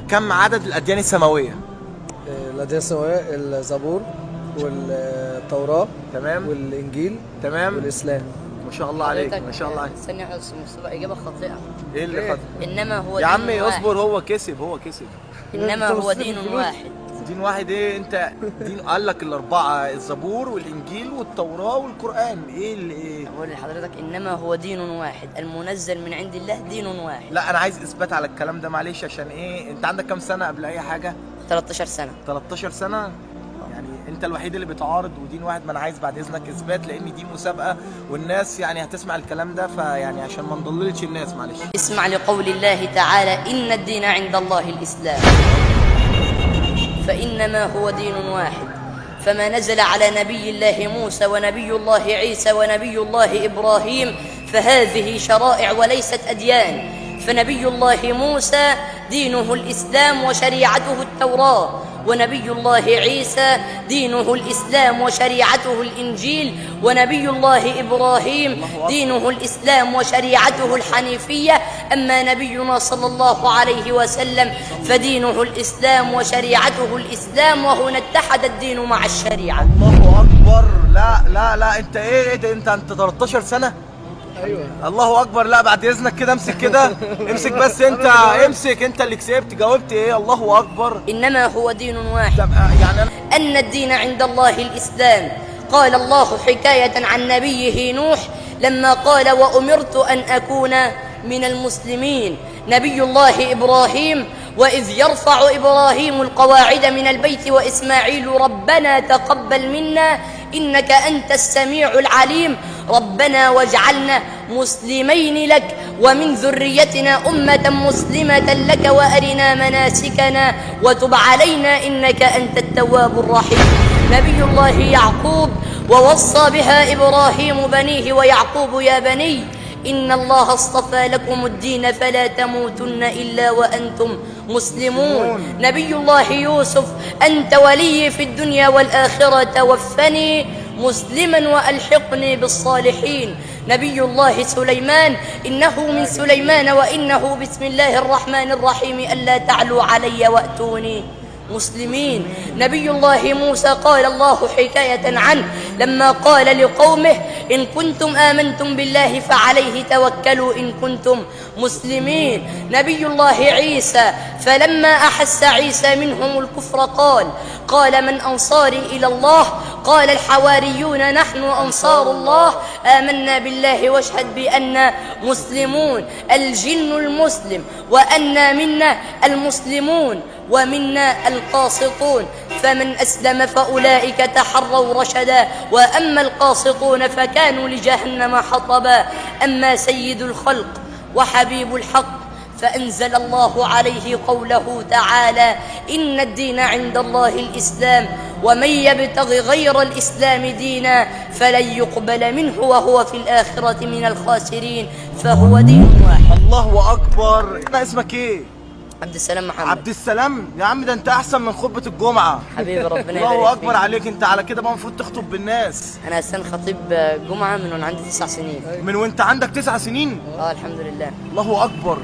كم عدد الاديان السماوية؟ الأديان السماوية: الزبور والتوراة. تمام. والإنجيل. تمام. والإسلام. ما شاء الله عليك، ما شاء الله عليك. ثانية واحدة بس، مصطفى، إجابة خاطئة. ايه اللي خطأ؟ إنما هو يا دين عمي واحد. اصبر، هو كسب، هو كسب. إنما أنت هو مصطفى دين الفلوس. واحد. دين واحد ايه؟ انت دين قال لك الاربعه: الزبور والانجيل والتوراة والقران. ايه اللي ايه؟ أقول لحضرتك إنما هو دين واحد، المنزل من عند الله دين واحد. لا، انا عايز اثبات على الكلام ده، معلش. عشان ايه؟ انت عندك كام سنة قبل اي حاجة؟ 13 سنة. 13 سنه؟ يعني انت الوحيد اللي بتعارض ودين واحد. ما انا عايز بعد اذنك اثبات، لان دي مسابقة والناس يعني هتسمع الكلام ده، فيعني عشان ما نضللش الناس، معلش. اسمع لقول الله تعالى: إن الدين عند الله الإسلام. فإنما هو دين واحد، فما نزل على نبي الله موسى ونبي الله عيسى ونبي الله إبراهيم فهذه شرائع وليست أديان. فنبي الله موسى دينه الإسلام وشريعته التوراة، ونبي الله عيسى دينه الإسلام وشريعته الإنجيل، ونبي الله إبراهيم دينه الإسلام وشريعته الحنيفية. أما نبينا صلى الله عليه وسلم فدينه الإسلام وشريعته الإسلام، وهنا اتحد الدين مع الشريعة. الله اكبر! لا لا لا، انت ايه؟ ايه ده؟ انت 13 سنه؟ أيوه. الله اكبر! لا، بعد اذنك كده، امسك كده، امسك بس، انت امسك، انت اللي كسبت. جاوبت ايه؟ الله اكبر! إنما هو دين واحد. طب يعني انا أن الدين عند الله الإسلام. قال الله حكاية عن نبيه نوح لما قال: وأمرت أن أكون من المسلمين. نبي الله إبراهيم: وإذ يرفع إبراهيم القواعد من البيت وإسماعيل ربنا تقبل منا إنك أنت السميع العليم، ربنا واجعلنا مسلمين لك ومن ذريتنا أمة مسلمة لك وأرنا مناسكنا وتب علينا إنك أنت التواب الرحيم. نبي الله يعقوب: ووصى بها إبراهيم بنيه ويعقوب يا بني إن الله اصطفى لكم الدين فلا تموتن إلا وأنتم مسلمون. نبي الله يوسف: أنت ولي في الدنيا والآخرة توفني مسلما وألحقني بالصالحين. نبي الله سليمان: إنه من سليمان وإنه بسم الله الرحمن الرحيم ألا تعلوا علي وأتوني مسلمين. نبي الله موسى قال الله حكاية عنه لما قال لقومه: إن كنتم آمنتم بالله فعليه توكلوا إن كنتم مسلمين. نبي الله عيسى: فلما أحس عيسى منهم الكفر قال من أنصاري إلى الله؟ قال الحواريون نحن أنصار الله آمنا بالله واشهد بأننا مسلمون. الجن المسلم، وأنا منا المسلمون ومنا القاسطون، فمن أسلم فأولئك تحروا رشدا، وأما القاسطون فكانوا لجهنم حطبا. أما سيد الخلق وحبيب الحق فأنزل الله عليه قوله تعالى: إن الدين عند الله الإسلام ومن يبتغ غير الإسلام دينا فلن يقبل منه وهو في الآخرة من الخاسرين. فهو دين واحد. الله اكبر! انت اسمك ايه؟ عبد السلام محمد. عبد السلام، يا عم ده انت احسن من خطبه الجمعه. حبيبي، ربنا الله يبارك اكبر فيك. عليك! انت على كده بقى المفروض تخطب بالناس. أنا أساسا خطيب جمعة من وأنا عندي 9 سنين. من وانت عندك 9 سنين؟ اه، الحمد لله. الله اكبر!